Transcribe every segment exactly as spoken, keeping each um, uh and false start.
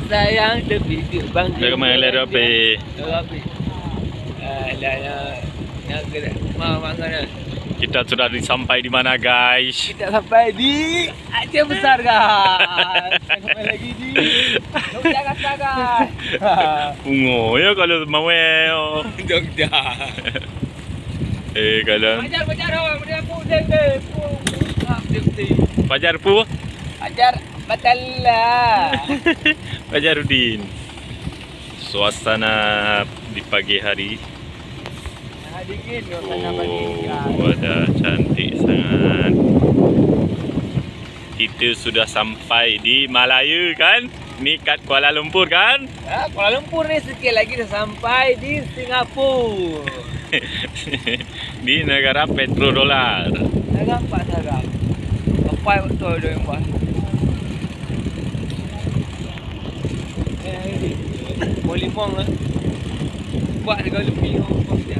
Sayang tepi tu bang. Dah kemana lah, Rapi? Rapi. Ah, lah, lah. Nak ke dah? Mau makan dah. Kita sudah sampai di mana, guys? Kita sampai di Aceh Besar, guys. Sampai lagi di Yogyakarta, guys. Pungo ya kalau mau. Jogja. Eh, kalau Fajar, Fajar, oh, dia pun, dia, dia pun. Ah, dia pun. Fajar pu? Fajar Batalla. Fajarudin. Suasana di pagi hari. Ah, dingin suasana pagi hari. Oh, ada cantik sangat. Kita sudah sampai di Malaya, kan? Ni kat Kuala Lumpur, kan? Ah, Kuala Lumpur ni sikit lagi dah sampai di Singapura. Di negara petrodolar. Dah nampak sekarang. Sampai betul dia yang buat. Eh, eh, eh. Boleh buang lah. Buat dengan lebih orang buat dia.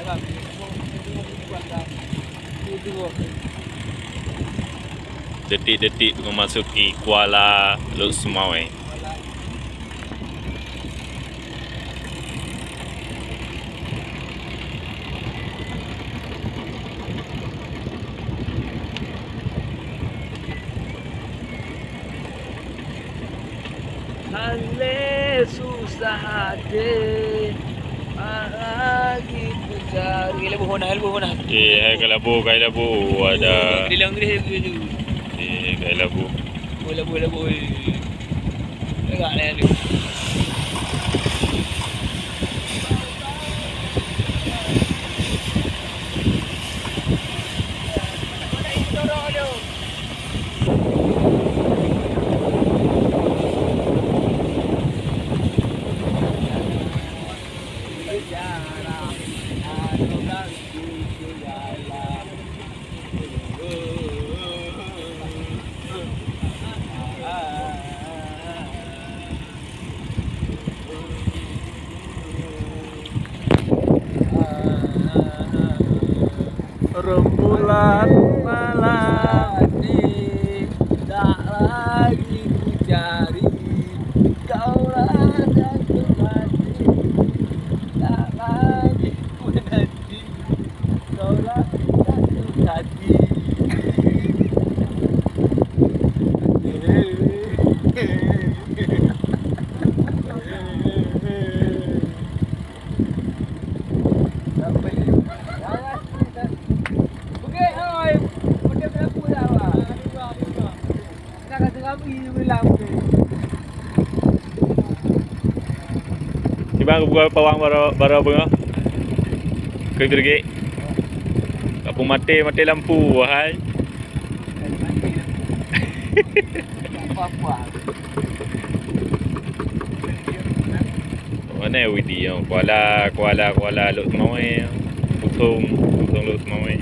Alam. Detik-detik memasuki Kuala Lhokseumawe. Hana lé susah até, lagi kucari. Labu hona, labu hona. Eh, hai ka labu, kai labu, ada. Di dalam ni, di dalam. Eh, kai labu. Oh, labu, labu, eh. Tegak ni, aduh. Rembulan malam ni tak lagi kucari, kau lah jatuh hati, tak lagi ku nanti, kau lah jatuh hati. Tiba buka pawang baru, baru apa? Ke gergek. Lampu mati, mati lampu, wahai. Mana Widi yang Kuala, Kuala, Kuala Lhokseumawe. Pusong, pusong Lhokseumawe.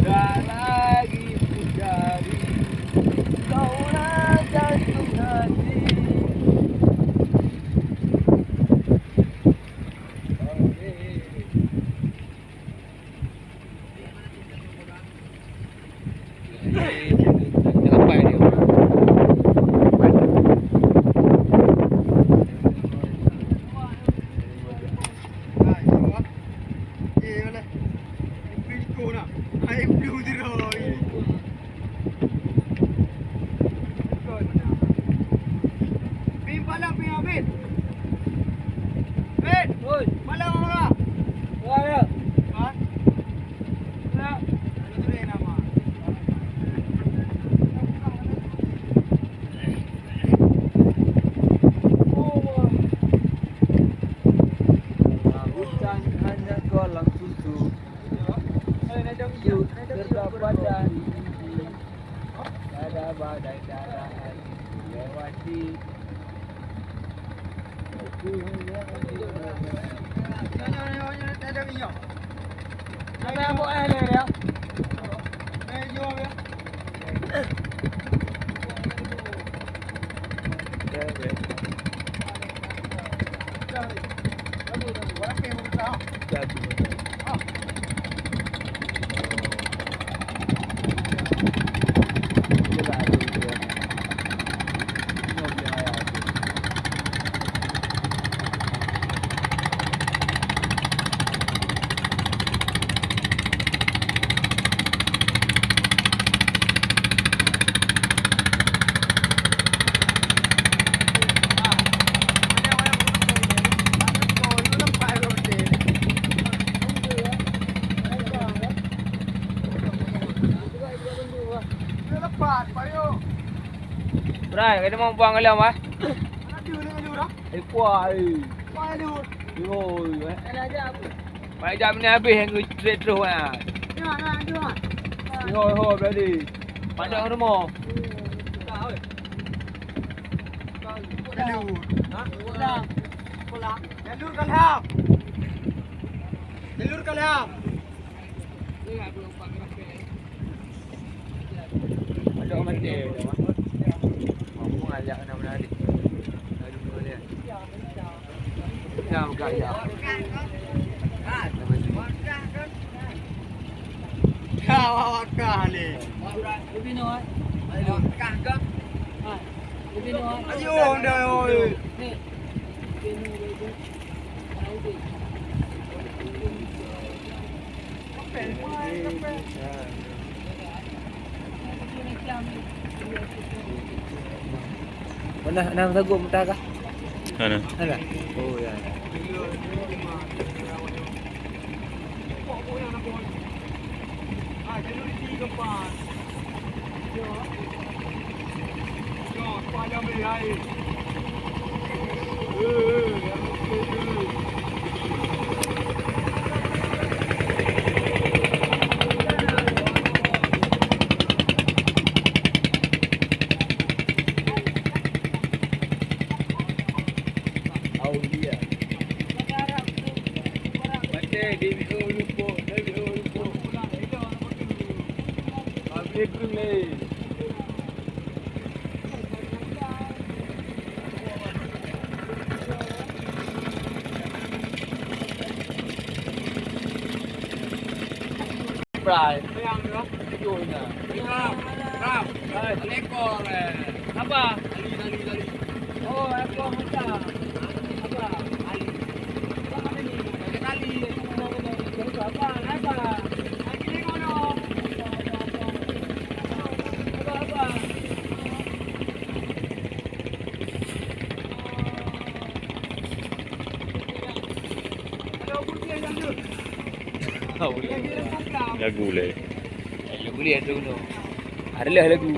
Dah lagi ku cari, kau lah jantung hati. Pin palang, pin, Abin. Pin. Oi. Palang orang. Wah, ya. Ha? Ya. Itu dia nama. Oh, wah. Hutan hanya kolam susu. Yuk, terdapat dari ini. Ada badai darah lewati. Hai, kena mau buang dalam, ah. Ada ni, ada orang. Eh, kuah, eh. Kuah, ada. Yo, eh. Ada aja apa? Baik jam ni habis yang trade terus, ah. Tengok, tengok, tengok. Yo, ho, berani. Pandang rumah. Jalur. Ha? Sekolah. Jalur kalam. Jalur kalam. Ada orang mati. Mampu ajak kena menarik. Lalu boleh. Nah, buka ya. Ka wakah ni. Ayo, dah, oi. Mana enam sagu muta kah? Mana? Alah. Oh, ya. Aulia. Batèe di biôh lupok, di biôh lupok. Abéh keunoe. Prai. Tujuh ina. Ram. Ram. Hai. Ekor, eh. Apa? Tali, tali, tali. Oh, ekor mata. Apa? Tali. Apa ni? Tali. Apa? Apa? Tali mana? Apa, apa? Lagu lé. Lagu lé tu kena. Ada lah lagu.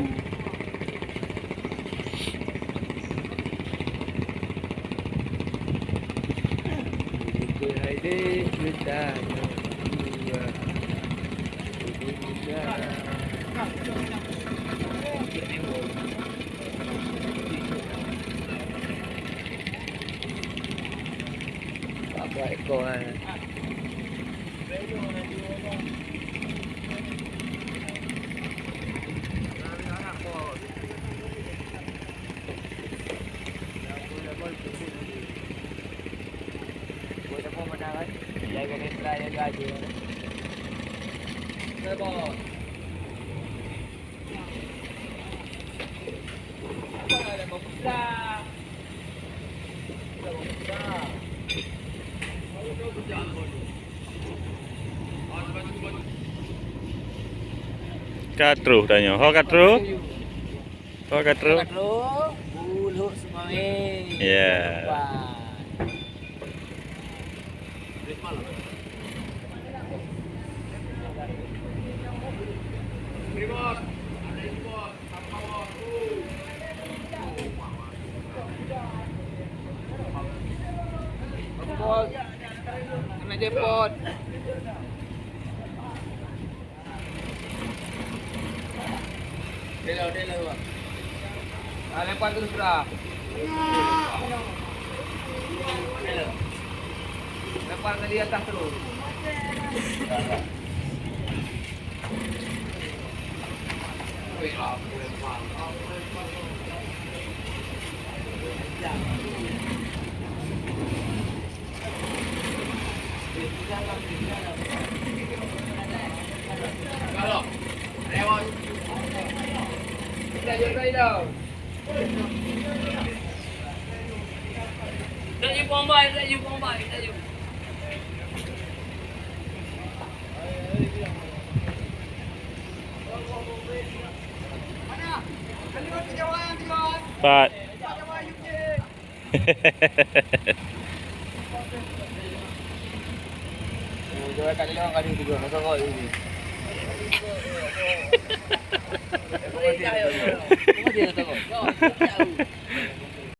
Apa ekor kan? Ka troh tanyoe. Ho ka troh? Ho ka troh? Ka troh, buluk seumawé. Ya. Wah. Kena jepot. Delo, delo, Bang. Ah, lempar terus, Bra. Delo. Lempar dari atas terus. Pat. Dia kata kau. Kau, kau tak tahu.